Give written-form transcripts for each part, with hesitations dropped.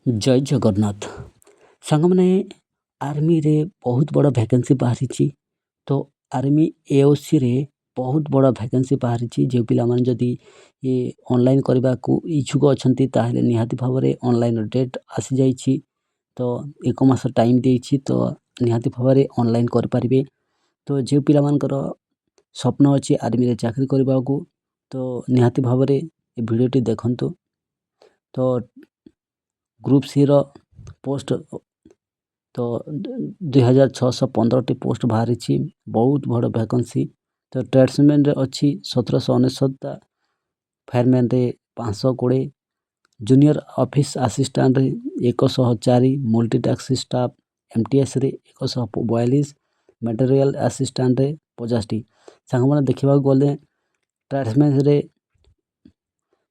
ଜୟ ଜଗନ୍ନାଥ ସାଙ୍ଗମାନେ। ଆର୍ମିରେ ବହୁତ ବଡ଼ ଭ୍ୟାକେନ୍ସି ବାହାରିଛି। ତ ଆର୍ମି ଏଓସିରେ ବହୁତ ବଡ଼ ଭ୍ୟାକେନ୍ସି ବାହାରିଛି। ଯେଉଁ ପିଲାମାନେ ଯଦି ଅନଲାଇନ୍ କରିବାକୁ ଇଚ୍ଛୁକ ଅଛନ୍ତି, ତାହେଲେ ନିହାତି ଭାବରେ ଅନଲାଇନ୍ର ଡେଟ୍ ଆସିଯାଇଛି। ତ ଏକ ମାସ ଟାଇମ୍ ଦେଇଛି, ତ ନିହାତି ଭାବରେ ଅନଲାଇନ୍ କରିପାରିବେ। ତ ଯେଉଁ ପିଲାମାନଙ୍କର ସ୍ୱପ୍ନ ଅଛି ଆର୍ମିରେ ଚାକିରି କରିବାକୁ, ତ ନିହାତି ଭାବରେ ଏ ଭିଡ଼ିଓଟି ଦେଖନ୍ତୁ। ତ ଗ୍ରୁପ୍ ସିର ପୋଷ୍ଟ ତ 2615ଟି ପୋଷ୍ଟ ବାହାରିଛି। ବହୁତ ବଡ଼ ଭ୍ୟାକେନ୍ସି। ତ ଟ୍ରେଡ଼୍ସମ୍ୟାନ୍ରେ ଅଛି 1799ଟା, ଫାୟାରମ୍ୟାନ୍ରେ 520, ଜୁନିୟର ଅଫିସ୍ ଆସିଷ୍ଟାଣ୍ଟରେ 104, ମଲ୍ଟିଟାସ୍କ ଷ୍ଟାଫ୍ ଏମ୍ଟିଏସ୍ରେ 142, ମେଟେରିଆଲ୍ ଆସିଷ୍ଟାଣ୍ଟରେ 50ଟି। ସାଙ୍ଗମାନେ, ଦେଖିବାକୁ ଗଲେ ଟ୍ରେଡ଼୍ସମ୍ୟାନ୍ରେ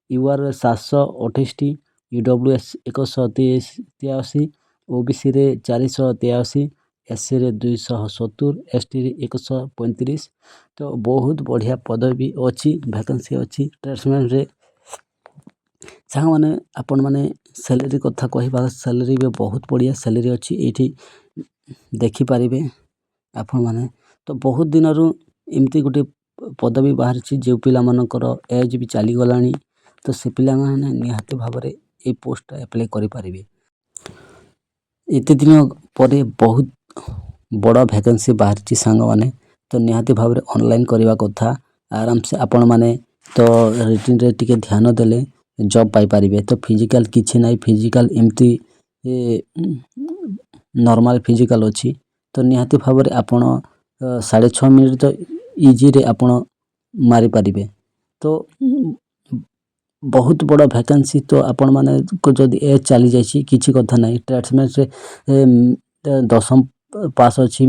you ଆର୍ 728ଟି, ଇ ଡବ୍ଲ୍ୟୁ ଏସ୍ 183, ଓବିସିରେ 483, ଏସ୍ସିରେ 270, ଏସ୍ଟିରେ 135। ତ ବହୁତ ବଢ଼ିଆ ପଦବୀ ଅଛି, ଭ୍ୟାକେନ୍ସି ଅଛି ଟ୍ରେଡ଼୍ସମ୍ୟାନ୍ରେ। ସାଙ୍ଗମାନେ, ଆପଣମାନେ ସାଲେରୀ କଥା କହିବା, ସାଲେରୀ ବି ବହୁତ ବଢ଼ିଆ ସାଲେରୀ ଅଛି। ଏଇଠି ଦେଖିପାରିବେ ଆପଣମାନେ। ତ ବହୁତ ଦିନରୁ ଏମିତି ଗୋଟେ ପଦବୀ ବାହାରିଛି, ଯେଉଁ ପିଲାମାନଙ୍କର ଏଜ୍ ବି ଚାଲିଗଲାଣି, ତ ସେ ପିଲାମାନେ ନିହାତି ଭାବରେ ଏଇ ପୋଷ୍ଟଟା ଆପ୍ଲାଏ କରିପାରିବେ। ଏତେ ଦିନ ପରେ ବହୁତ ବଡ଼ ଭ୍ୟାକେନ୍ସି ବାହାରିଛି ସାଙ୍ଗମାନେ। ତ ନିହାତି ଭାବରେ ଅନଲାଇନ୍ କରିବା କଥା। ଆରାମସେ ଆପଣମାନେ ତ ରିଟିନ୍ରେ ଟିକେ ଧ୍ୟାନ ଦେଲେ ଜବ୍ ପାଇପାରିବେ। ତ ଫିଜିକାଲ୍ କିଛି ନାହିଁ, ଫିଜିକାଲ୍ ଏମିତି ନର୍ମାଲ୍ ଫିଜିକାଲ୍ ଅଛି। ତ ନିହାତି ଭାବରେ ଆପଣ 6.5 ମିନିଟ୍ ତ ଇଜିରେ ଆପଣ ମାରିପାରିବେ। ତ ବହୁତ ବଡ଼ ଭ୍ୟାକେନ୍ସି। ତ ଆପଣମାନଙ୍କ ଯଦି ଏଜ୍ ଚାଲିଯାଇଛି, କିଛି କଥା ନାହିଁ। ଟ୍ରେଡ଼୍ସମ୍ୟାନ୍ରେ 10ମ ପାସ୍ ଅଛି,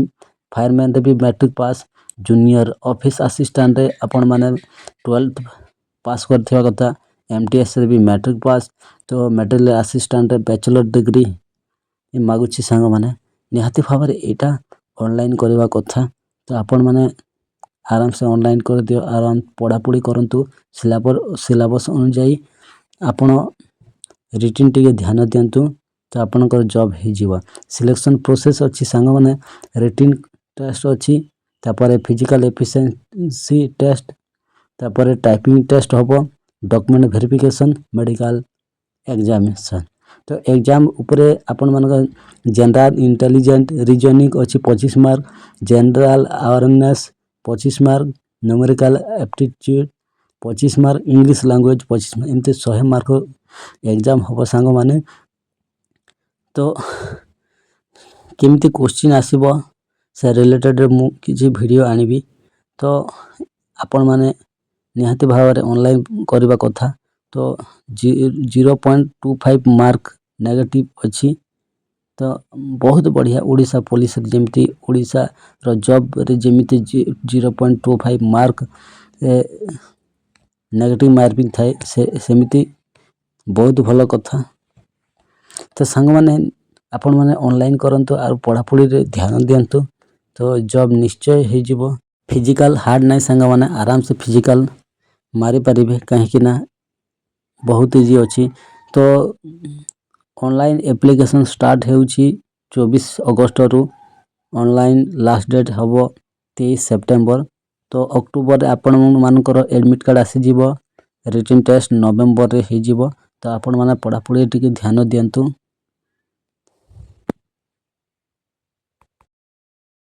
ଫାୟାରମ୍ୟାନ୍ରେ ବି ମ୍ୟାଟ୍ରିକ୍ ପାସ୍, ଜୁନିୟର ଅଫିସ୍ ଆସିଷ୍ଟାଣ୍ଟରେ ଆପଣମାନେ 12th pass କରିଥିବା କଥା, ଏମ୍ଟିଏସ୍ରେ ବି ମ୍ୟାଟ୍ରିକ୍ ପାସ୍, ତ ମେଟେରିଆଲ୍ ଆସିଷ୍ଟାଣ୍ଟରେ ବ୍ୟାଚଲର୍ ଡିଗ୍ରୀ ମାଗୁଛି। ସାଙ୍ଗମାନେ, ନିହାତି ଭାବରେ ଏଇଟା ଅନଲାଇନ୍ କରିବା କଥା। ତ ଆପଣମାନେ ଆରାମସେ ଅନଲାଇନ୍ କରିଦିଅ, ଆରାମ ପଢ଼ାପଢ଼ି କରନ୍ତୁ। ସିଲାବସ୍ ଅନୁଯାୟୀ ଆପଣ ରିଟିନ୍ ଟିକେ ଧ୍ୟାନ ଦିଅନ୍ତୁ, ତ ଆପଣଙ୍କର ଜବ୍ ହେଇଯିବ। ସିଲେକ୍ସନ୍ ପ୍ରୋସେସ୍ ଅଛି ସାଙ୍ଗମାନେ। ରିଟିନ୍ ଟେଷ୍ଟ ଅଛି, ତାପରେ ଫିଜିକାଲ୍ ଏଫିସିଏନ୍ସି ଟେଷ୍ଟ, ତାପରେ ଟାଇପିଂ ଟେଷ୍ଟ ହେବ, ଡକୁମେଣ୍ଟ ଭେରିଫିକେସନ୍, ମେଡ଼ିକାଲ ଏକ୍ଜାମିନେସନ୍। ତ ଏକ୍ଜାମ୍ ଉପରେ ଆପଣମାନଙ୍କ ଜେନେରାଲ୍ ଇଣ୍ଟେଲିଜେଣ୍ଟ ରିଜନିଂ ଅଛି 25 mark, general awareness 25 mark, numerical aptitude 25 mark, English language 25 mark, ଏମିତି 100 ମାର୍କ ଏକ୍ଜାମ୍ ହେବ ସାଙ୍ଗମାନେ। ତ କେମିତି କୋଶ୍ଚିନ୍ ଆସିବ, ସେ ରିଲେଟେଡ଼୍ରେ ମୁଁ କିଛି ଭିଡ଼ିଓ ଆଣିବି। ତ ଆପଣମାନେ ନିହାତି ଭାବରେ ଅନଲାଇନ୍ କରିବା କଥା। ତ 0.25 ମାର୍କ ନେଗେଟିଭ୍ ଅଛି। ତ ବହୁତ ବଢ଼ିଆ। ଓଡ଼ିଶା ପୋଲିସରେ ଯେମିତି, ଓଡ଼ିଶାର ଜବ୍ରେ ଯେମିତି 0.25 ମାର୍କ ନେଗେଟିଭ୍ ମାର୍କିଂ ଥାଏ, ସେ ସେମିତି ବହୁତ ଭଲ କଥା। ତ ସାଙ୍ଗମାନେ, ଆପଣମାନେ ଅନଲାଇନ୍ କରନ୍ତୁ ଆଉ ପଢ଼ାପଢ଼ିରେ ଧ୍ୟାନ ଦିଅନ୍ତୁ, ତ ଜବ୍ ନିଶ୍ଚୟ ହେଇଯିବ। ଫିଜିକାଲ୍ ହାର୍ଡ଼ ନାହିଁ ସାଙ୍ଗମାନେ, ଆରାମସେ ଫିଜିକାଲ୍ ମାରିପାରିବେ, କାହିଁକି ନା ବହୁତ ଇଜି ଅଛି। ତ ଅନଲାଇନ୍ ଆପ୍ଲିକେସନ୍ ଷ୍ଟାର୍ଟ ହେଉଛି 24 ଅଗଷ୍ଟରୁ, ଅନଲାଇନ୍ ଲାଷ୍ଟ ଡେଟ୍ ହେବ 23 ସେପ୍ଟେମ୍ବର। ତ ଅକ୍ଟୋବରରେ ଆପଣମାନଙ୍କର ଆଡ଼ମିଟ୍ କାର୍ଡ଼ ଆସିଯିବ, ରିଟିନ୍ ଟେଷ୍ଟ ନଭେମ୍ବରରେ ହେଇଯିବ। ତ ଆପଣମାନେ ପଢ଼ାପଢ଼ି ଟିକେ ଧ୍ୟାନ ଦିଅନ୍ତୁ।